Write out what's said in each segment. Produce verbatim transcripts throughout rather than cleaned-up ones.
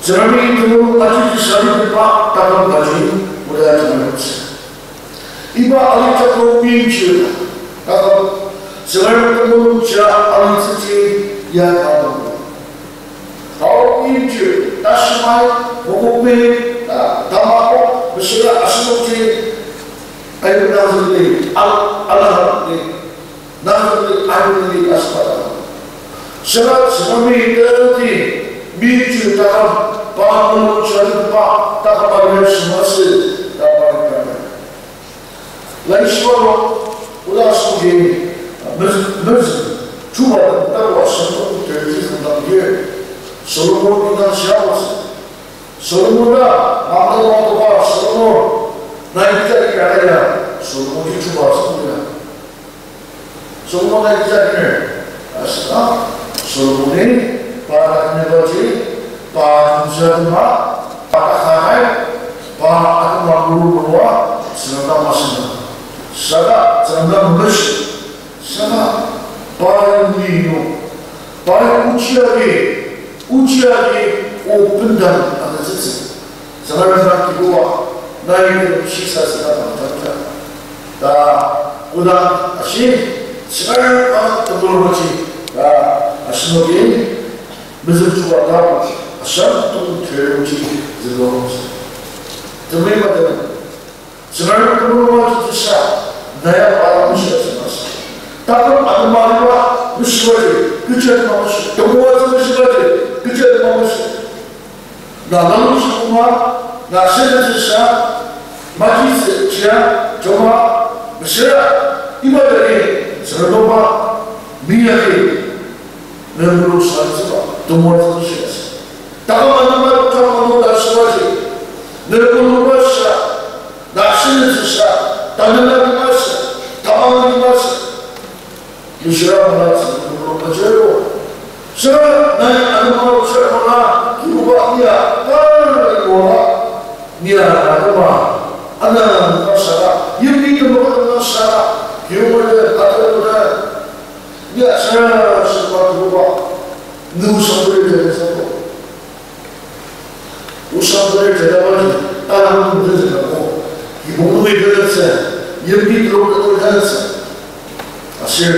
Tsüngremi temulung ajiji sari pepa taküm kaji oda temulung. Iba ali jaklo meimchir taküm, Tsüngrem temulung ja alitsüji ya taküm. Ao meimchir, tashimai, mokokmi, ta-, tamako, mesüra asenokji, ayu nangzükli, al-, alhakli, nangzükli, ayuli asüba taküm. Saka Tsüngremi teti, meimchir taküm, pa temulung ja aliba taküm alir shimasü, ta pa alir. Laishiba nung, oda asoshi, mez-, mez-, chuba nung, oda asoshi, terji nung dang dir. Solomon indang shiaotsü. Solomon ta, mangdang mangdang Solomon, nai kecha kira ya, Solomon ji chuba Solomon ya. Solomon nai kecha kira, asüka, Solomon-i, pa ta kinibaji, pa nungsa tema, pa ta kanai, pa atema guru gurua, sengdang masena. Saka, sengdang mesh, saka, pa yimli nung, pa ochi agi, ochi agi o bendang agütsütsü. Saka rasa Kibuba, nai yimli shisa saka tangtangja. Ta, kodang ashi, saka rasa temulung maji, ta, asenoki, mezüng chuba ta, asam tung terji zülong. Temulung maji, Tsüngrem temulung ajiji sa, naya pa meshia tsünasa. Taküm anemaliba meshibaji, kecha mameshi, temoatsü meshibaji, kecha mameshi. Na lalu shikuma, na senetsü sa, majitsü chia, joma, mesüra, iba dari, Tsüngrem nungba, miyagi, ne mulung sa tsüba, temoatsü meshiasa. Taküm anemaliba, taküm anemaliba shibaji, ne mulung ba sa, Na senetsü sa, tanela limasü, tamang limasü. Mishra mala tsü mulung bajero. Sa, nai anema sa mala, Kibuba nia, kar iwa, nia anema, ana nasa, yimli temulung nasa, Kibuba de, ata de, nia sa, sa Kibuba, nu sa beri de sa. Osang teri jadaba ji, tanang nung tenzüka ko, kibong nungi tenzüktsü, yimti telok telok tenzüktsü. Aser,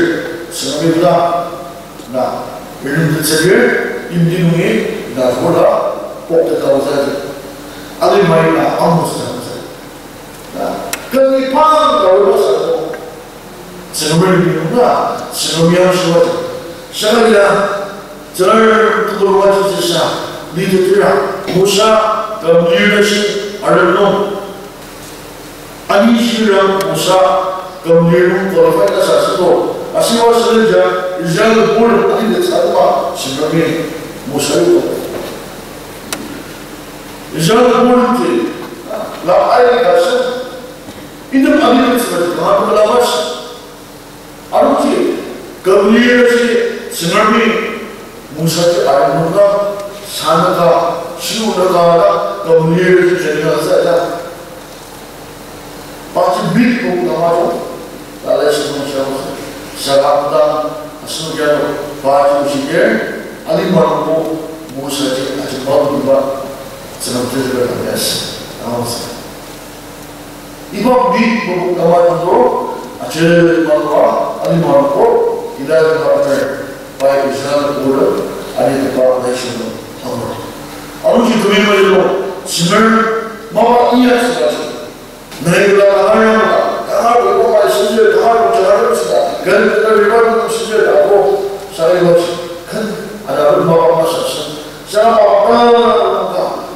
sengami la, na, irin tenzüker, yimti nungi, na, vola, pok teta ozaji. Alimai na, amus na ozaji. Na, kani pang ka ola sa ko. Tsüngremi nung na, Tsüngremi ya shiwa. Shaka ya, Tsüngrem temulung ajiji sa, leader tera, Musa, Gamliel ashi, Aaron nung. Ani shira Musa, Gamliel nung qualified ta sa sito. Ashiba seleja, Israel bur, ani de sa ma, Tsüngremi, Musa yo. Israel bur ti, la ai ka sa, Item ani nung tsüraji kanga tepela mas. Aruji, Gamliel ji Tsüngremi Musa ji aremnokdang, sanaka, shirunaka, Gamliel ji jeni aza ja. Paji bit kong kama jo. Lalai shimon shirunaka. Saka kudang, asenok jano, paji ushiker, alima nungbo, Musa ji aji balu iba, Tsüngrem tezüra kamias. Amen. Iba bit mokok kama nungbo, aji malua, ani malua, ila kama ber, pai Israel ura, ani tepa nation amur. Aruji tumi mailo, simer, mama iya sida. Nai ila kama yang mata, kama ber kama sida, kama ber jaga sida, gan kata riba sida, ako, sai lo, kan, ada ber mama masa sida.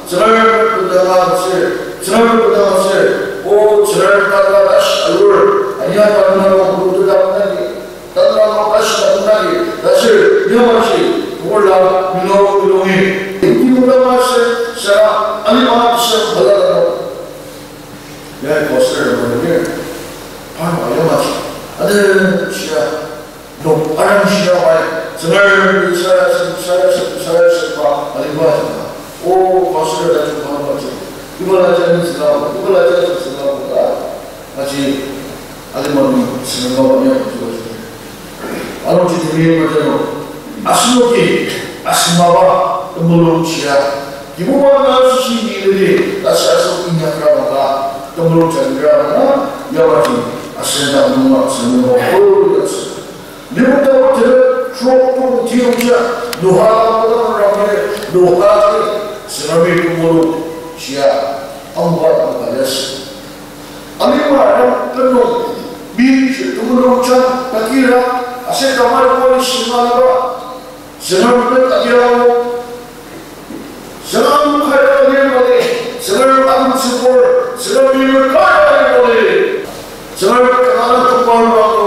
Tsüngrem kudanga tsür, Tsüngrem kudanga tsür, o Tsüngrem tata tash alur, ania tata nung kudu tata nagi, tata nung tash tata nagi, tashi, yamashi, ula, milo, milongi. Ibu kudanga tsür, sa, ani ma tsür, bala tata. Ya, pastor, manager, pan, yamashi, ade, shia. Nok arang shia bai, Tsüngrem, Tsüngrem, Tsüngrem, Tsüngrem, Tsüngrem, ba, aliba, Tsüngrem. O, pastor, la, Tsüngrem, ba, Tsüngrem. Iba la, Tsüngrem, Tsüngrem, iba la, Tsüngrem, Tsüngrem, ba. Aji, alima nung, Tsüngrem, ba, ba, ya, Tsüngrem, Tsüngrem. Alo, ji, temi, ba, Tsüngrem. Asenoki, asemaba, temulung shia. Kibuba na shishi ni lidi, ta sasok inyakra bangla, temulung jangra bangla, yamaji, asenda nunga senu bangla, oh, yes. Libuta ote, trok tong tiomja, nuha, nuha, nuha, Tsüngremi temulung, shia, angba, angba, yes. Alima ram penung, mi shi temulung jang takira, aser tamar kori shinga laba. Tsüngrem pen agiago. Tsüngrem kaya lir mali. Tsüngrem atum tsübur. Tsüngrem yimir kaya lir mali. Tsüngrem kanga tukar mako.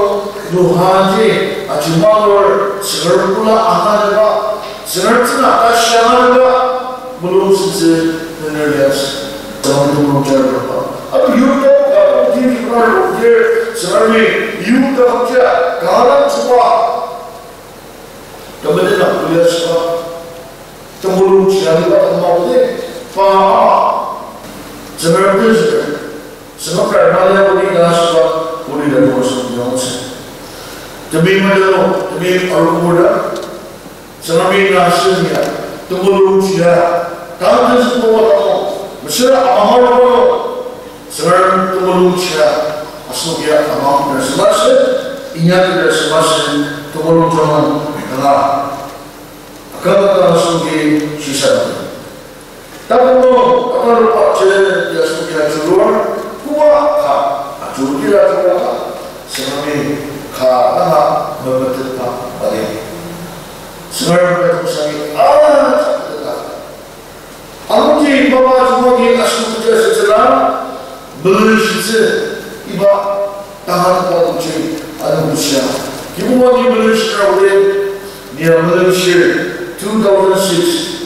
Nuhaji, ajimalur, Tsüngrem kula anganeba. Tsüngrem tsüna ta shanganeba. Mulung sitsi, nene lias. Tsüngrem mulung jarba. Ato yurda ka, di kar, di, Tsüngremi, yurda ka, kala tuba. Temenen na kulia shiba, temulung chiang iba temba kudi, pa ama, Tsüngrem tenzüker, Tsüngrem kar mali kudi na shiba, kudi na kudi song yongse. Temi majalo, temi arukurda, Tsüngremi na shinya, temulung chia, tang tenzük kowa tamo, mesüra ama arukurda, Tsüngrem temulung chia, asenok ya amang Christmas, inyaktsü Christmas, temulung tonong, kanga. Akaba ta asenok ya shisha. Takono, akaba pa che, ya asenok ya chulur, kuba ka, achukira chukira, Tsüngremi ka, kanga, memetetba, bade. Tsüngrem ka tusami, ah, Anungji mapa jumagi asenok kecha asütsüla, melenshitsü iba tangan pa nungji anungji. Kibuba ni melenshira ode, ni ya melenshir two thousand six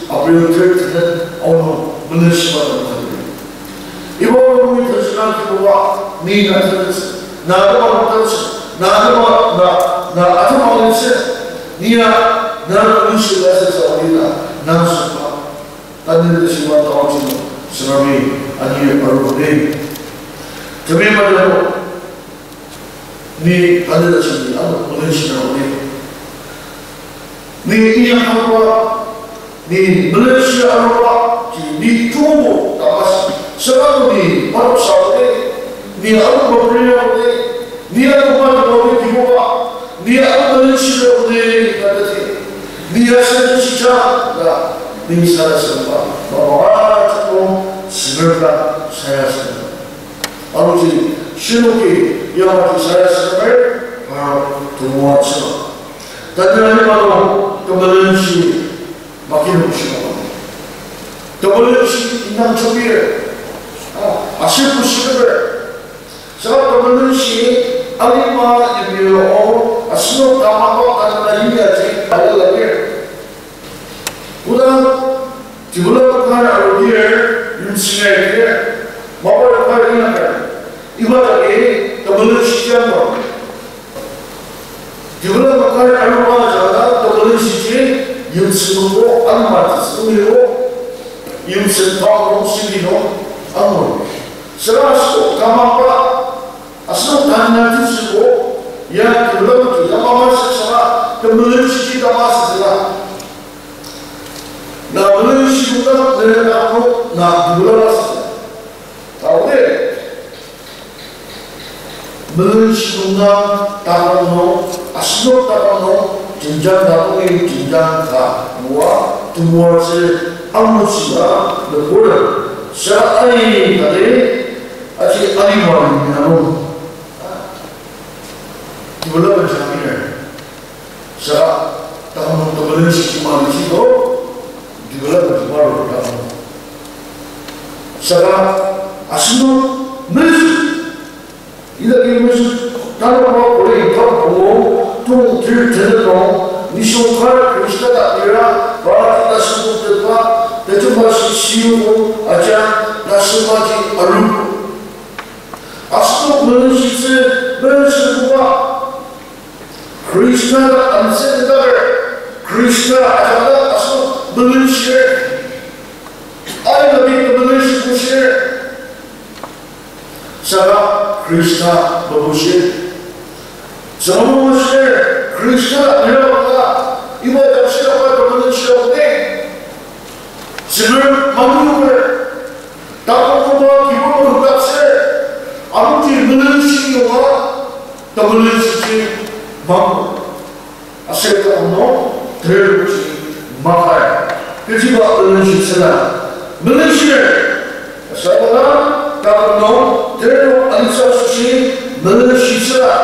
April third aonung melenshiba nungji. Iba nungji tenzüka Kibuba ni na tenzü, na tenzü, na tenzü, na, na atema tenzü, ni ya na melenshira asütsü ode na, na süba. Tanü shiba taochi Tsüngremi ani aru ne. Temi madano ni tanü shini ano melenshira ne. Ni iya hapa ni melenshi aruba ji ni tubo tamas saka ni parok sa ne. Ni aruba priya ne. Ni aruba ne Kibuba. Ni aruba melenshira ne. Ni asen shija la, ni sarasademba, mapa ajakong süngerba sarasademba. Aruji, shinoki, yamaji sarasademba, ha, temoatsü. Tanü ani mano, temelenshi, makino shima. Temelenshi, inang chobir, ah, ashir kushir. Saka temelenshi alima yimyao asenok tamaba tanela yimyaji alala lir. Kodang development kar arudir, yimsünger dir, mapa kar inyaker, iba jagi temelenshi jangba. Development kar aruba jala temelenshiji yimsüngbo, alima tsüngbo, yimsüng pa nung, sidi nung, angur. Saka asenok tamaba, asenok tanü tenzübo, ya development ya mama saka temelenshiji tama saka. Na melenshi buta, na, na, na develop saka. Aote. Melenshi nungdang takam nung, asenok takam nung, jenjang takam nung, jenjang ka, nua, temoatsü, angutsüla, lepur, sa ai, tade, aji alima ni nung. Kibuba benjang iner. Saka, takam nung temelenshi ji mali ji to, development ji mali takam nung. Saka, asenok mezü, idaki mezü, tanü pa kori pa pungu, tung tir tenet nung, nisung kar Khrista ta ira, pa ta sungkuk tetba, tejemba shi siyuku, aja, ta sungba ji aru. Asenok melenshitsü, melenshitsüba, Khrista dak amsendakar, Khrista ajak dak asenok melenshir, aika bi melenshi bushir, saka Khrista mebushir. Saka mebushir, Khrista dak mirabangla, iba dak shiraba dak melenshir ne. Tsüngrem manguoker, taküm koba kibur mangdaktsür, anungji melenshi yonga, temelenshiji mangu. Aser taküm nung terlokji makai. Kechiba melenshitsüla. Melenshir. Asabala taküm nung terlok alitsü asoshi melenshitsüla.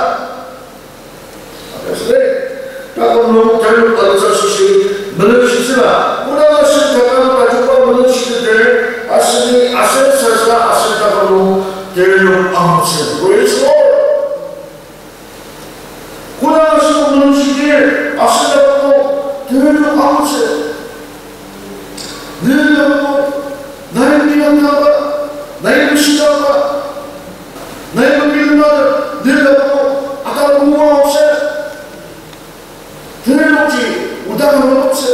Asüle, taküm nung terlok alitsü asoshi melenshitsüla. Koda asen taküm tajungba melenshiteter, aseni aser sasa aser taküm nung terlok angutsü. Praise Lord. Koda asen melenshiteter, aser taküm nung terlok angutsü. Nenogo, nai miyangtaba, nai mishitaba, nai mapilema, nenogo, atalokma aotsü, tenokji, oda aotsü,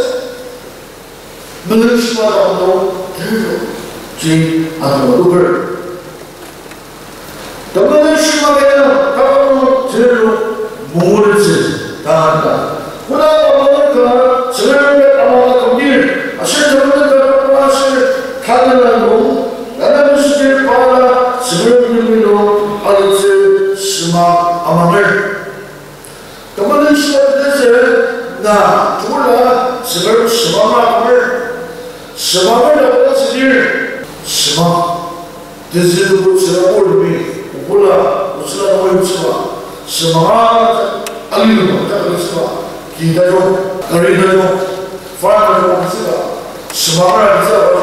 melenshima dang nung, tenokji, atalokma. Temelenshima dang, taküm nung, tenok, munguritsü, ta, ta. Koda pa mungurika, Tsüngrem ama kümdir, aser temelenka pa aser, tanela nung, tanela mesüdir pa, Tsüngrem nung, alitsü, sema, amanger. Temelenshia tezü na tula Tsüngrem semanga amer. Semanga na tula tsüdir sema. Tezü bu tsüra ormi, obula, otsüla na oyutsüba. Semanga alima ta kalitsüba. Ki tajung, kari tajung, fa tajung tsüba. Semanga tsüba.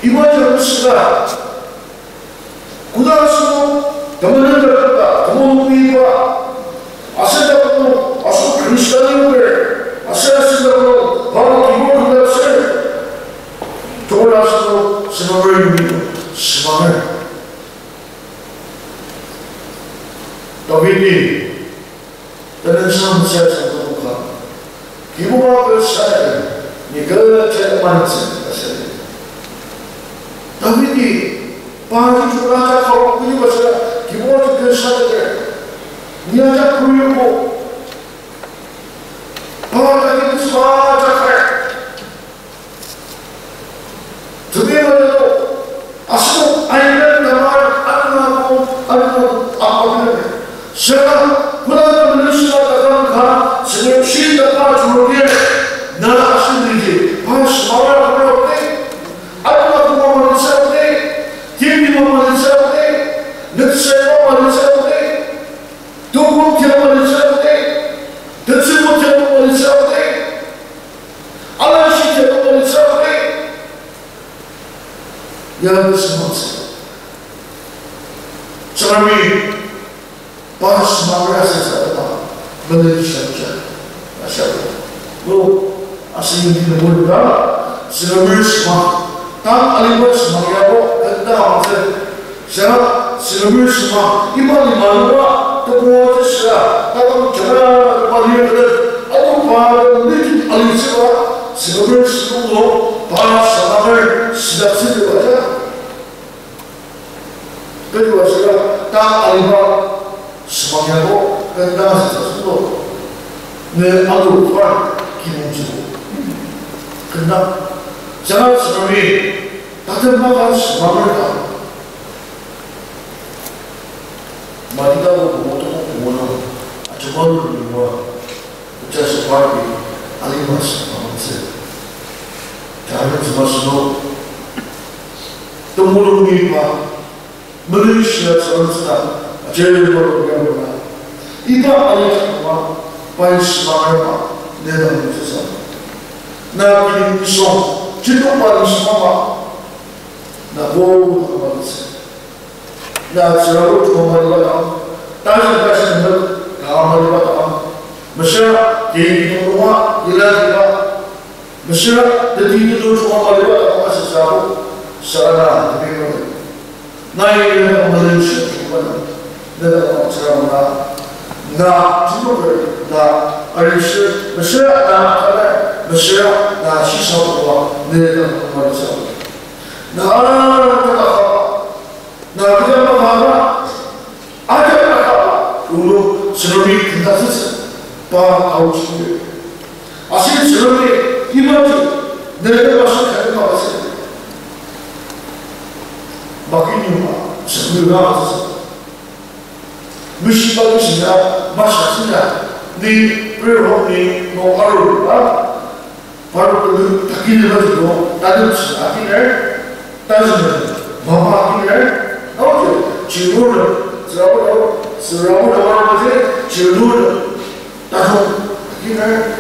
Iba tajung tsüba. Koda asübo, temenen kaka, temulung iba, aser taküm, aser Khristan iba, aser aser taküm, pa kibur kaka aser, tokra asübo, semanger yumi, semanger. Davidi, Tanü sangsa sangsa ka. Kibuba kü sanaken, ni kü tena manatsen ta sanaken. Davidi, pa ji jura ta kawa kuli basa, Kibuba ji kü sanaken. Ni aja kuyubo. Pa ta kibus pa ta kar. Temeim alu, asenok aika tamar anema ko, anema ko, apa bilemer. Saka, koda temenen shila takang ka, saka shila pa churokir, na asen lidi, pa shimara kura ote, anema ko ma malisa ote, timi ma malisa ote, netsai ma malisa ote, tokong tia malisa ote, tetsimo tia ma malisa ote. Ala shi tepok nung tsüri. Ya ni sema tsü. Tsürami, pa sema rasa sa ta, menen shakja, ashak. Lo, asi yungi nungul da, tsürami sema. Tang aliba sema yabo, kenda angse. Saka, sünümür sema, iba lima nunga, temoatsü saka, taküm jaka, temoatsü kata, ato pa, niji alitsüba, sünümür sema, pa saka, südaktsü temoatsü. Temoatsü saka, ta aliba, sema yabo, kenda südaktsü. Ne ato pa, kimongtsü. Kenda, saka sünümür, tatema ka sema ka. Matita ko komoto ko komono, achuba lo lima, acha separ pi, alimas mamangtsü. Jaren sema seno, temulung mipa, menen shia tsaran tsüta, acha lo lima lo lima. Iba ali kama, pai sema rema, ne na mungtsü sa. Na kini nisong, jitong pa nisong mama, na bo na mama tsü. Na tsürabur chunga maliba dang, tashi tashi nük ka maliba dang, mesüra tei nunga ila liba, mesüra teti nung chunga maliba dang asütsübo, saka na tepi mali. Na ila na malen shi chunga na, na na tsürabur na, na chunga na arishi, mesüra na kana, mesüra na shisabo, na na mali sa. Na ara na kaba, Na kecha maka, aja maka, ulo, sünümi kenda sütsü, pa kau chingde. Aser sünümi, iba Nene masü kani mapasü. Makinyuba, sümüla masü. Mishiba mishiba, masü sina. Ni, riro ni, no aru, ha? Paruk kulu takili ba jiko, tanü sina akiner, tajina, mama akiner, aoji, chirur, sirabur, sirabur, sirabur, chirur, tajung akiner,